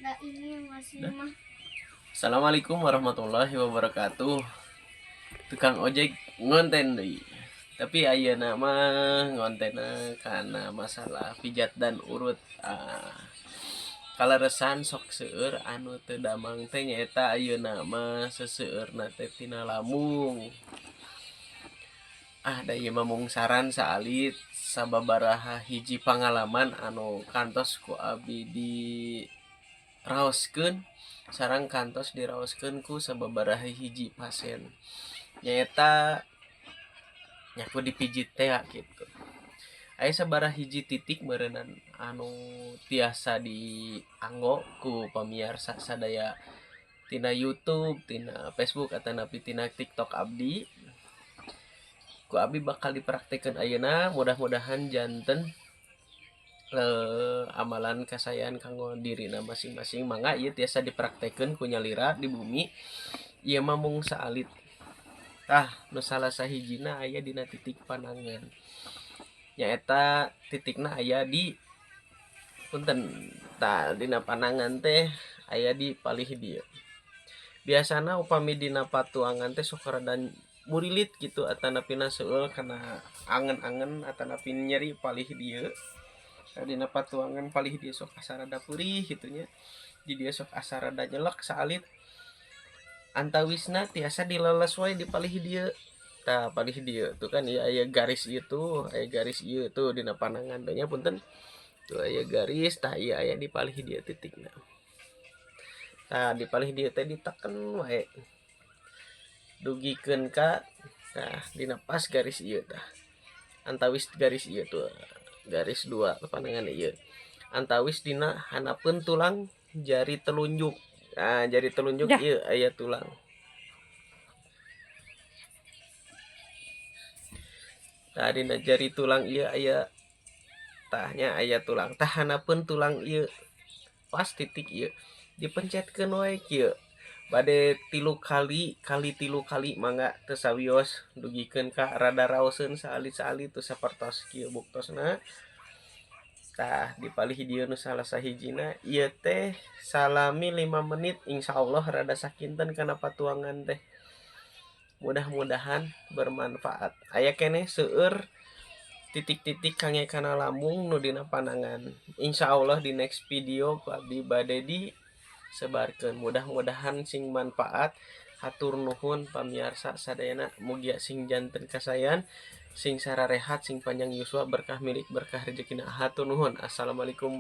Nah, ini masih Dah. mah. Assalamualaikum warahmatullahi wabarakatuh. Tukang ojek ngonten deui. Tapi ayeuna mah ngontenna kana masalah pijat dan urut. Kaleresan sok seueur anu teu damang teh nyaeta ayeuna mah seseueurna teh tina lambung. Da ieu mah mung saran saalit sababaraha hiji pangalaman anu kantos ku abi diraoskeun sareng kantos diraoskeun ku sababaraha hiji pasien. Nyaeta nya ku dipijit tea kitu. Aya sabaraha hiji titik meureunan anu tiasa dianggo ku pamiarsa sadaya tina YouTube, tina Facebook atanapi tina TikTok abdi. Ku abi bakal dipraktekkeun ayeuna, mudah-mudahan janten amalan kasaean kanggo dirina masing-masing. Mangga ieu tiasa dipraktekkeun ku nyalira di bumi. Ieu mah mung saalit. Tah, nu salah sahijina aya dina titik panangan. Nyaeta titikna aya di punten, tah dina panangan teh aya di palih dieu. Biasana upami dina patuangan teh sok rada murilit kitu atanapina seueul kana angen-angen atanapi nyeri palih dieu. Dina patuangan palih dieu sok asa rada peurih kitu nya. Di dieu sok asa rada nyelek saalit. Antawisna tiasa dileles wae di palih dieu. Tah palih dieu tuh kan ieu aya garis ieu tuh, aya garis ieu tuh dina panangan teh nya punten. Tuh aya garis, tah ieu aya di palih dieu titikna. Tah di palih dieu teh diteken wae. Dugikeun ka tah dina pas garis ieu tah. Antawis garis ieu tuh, garis dua panangan ieu. Antawis dina handapeun tulang jari telunjuk. Nah, jari telunjuk ieu aya tulang. Tah dina jari tulang ieu aya tahnya aya tulang. Tah handapeun tulang ieu pas titik ieu dipencetkeun wae kieu. Bade 3 kali, kali 3 kali mangga teu sawios dugikeun ka rada raoseun saalit-saalit teu sapertos kieu buktosna. Tah di palih dieu nu salah sahijina ieu teh salami 5 menit insyaallah rada sakinten kana patuangan teh. Mudah-mudahan bermanfaat. Aya keneh seueur titik-titik kangge kana lambung nu dina panangan. Insyaallah di next video ku abdi bade disebarkeun. Mudah-mudahan sing manfaat. Hatur nuhun pamiarsa sadayana, mugia sing janten kasaean, sing sararehat, sing panjang yuswa, berkah milik, berkah rezekina. Hatur nuhun. Assalamualaikum.